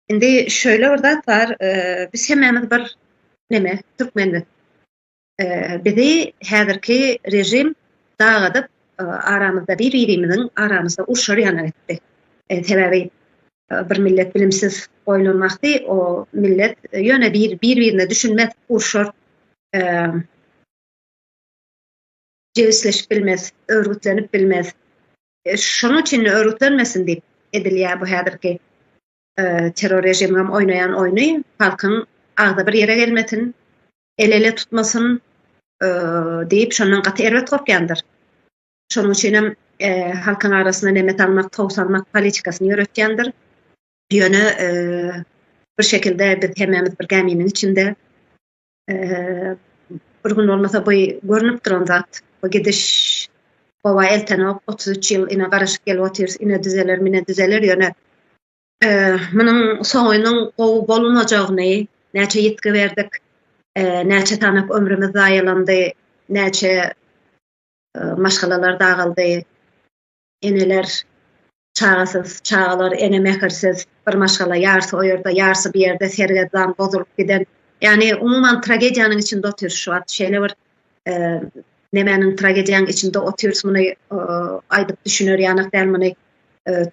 Indi şöyle bir zat bar, biz hemmämiz bir neme, türkmendik. Bizi häzirki režim dagadyp, aramyzda bir-birimiziň aramyzda urşar ýanak etdi. Sebäbi bir millet bilimsiz goýlan wagty o millet ýöne bir bir-birine düşünmez, urşar, jebisleşip bilmez, örgütlenip bilmez. Şonuň üçin örgütlenmesin diýip edilýär bu häzirki terror režimiň oýnaýan oýny halkyň agzy bir ýere gelmesin, el-ele tutmasyn diýip şondan gaty erbet gorkýandyr. Şonuň üçin hem halkyň arasyna neme salmak, tow salmak politikasyny ýöretýändir. Ýöne bir şekilde biz hemmämiz bir gäminiň içinde bir gün bolmasa bu görnüp duran zat. Bu gidiş gowa eltenok. 33 ýyl ine garaşyp gelip otyrys. Ine düzeler, mine düzeler ýöne munuň soňunyň gowy bolmajagyny näçe ýitgi berdik, näçe sanak ömrümiz zaýalandy, näçe maşgalalar dagaldy, eneler çagasyz, çagalar ene mähirsiz, bir maşgala ýarsy o ýerde, ýarsy bu ýerde sergezdan bozulyp giden. Ýagny umuman tragediýanyň içinde otyrys şu wagt. Şeýle bir nemäniň tragediýanyň içinde otyrys muny aýdyp düşüner ýanak däl muny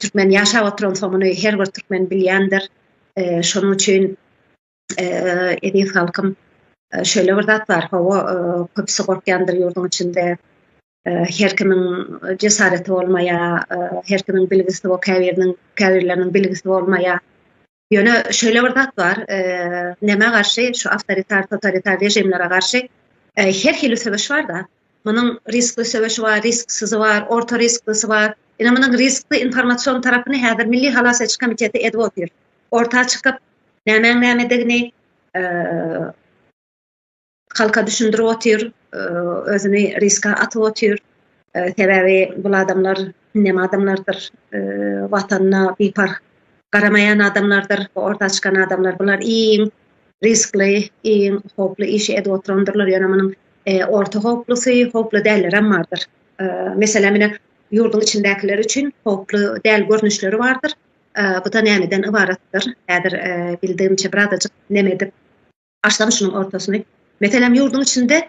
türkmen ýaşap oturansoň muny her bir türkmen bilýändir. Şonuň üçin eziz halkym şeýle bir zat bar. Hawa, köpüsi gorkýandyr ýurduň içinde. Her kimiň jesareti bolmaýar, her kimiň bilgisi bo käbiriniň käbirleriniň bilgisi bolmaýar. Ýöne şeýle bir zat bar, nämä garşy şu awtoritar, totalitar režimlere garşy her hili söweş bar-da. Munuň riskli söweşi bar, risksizi bar, orta risklisi bar. Ine munuň riskli informasion tarapyny häzir Milli halas ediş komiteti edip otyr. Orta çykyp nämäň nämedigini halka düşündirip otyr, özüni riska atyp otyr. Sebäbi bul adamlar neme adamlardyr, watanyna biparh garamaýan adamlardyr, bu orta çykan adamlar. Bular iň riskli, iň howply işi edip oturandyrlar. Ýöne munuň orta howplusy, howply dällerem bardyr. Meselem, ine, ýurduň içindäkiler üçin howply däl görnüşleri bardyr. Bu-da nämeden ybaratdyr? Häzir bildigimçe birazajyk neme edip açsam şunuň ortasyny. Meselem, ýurduň içinde.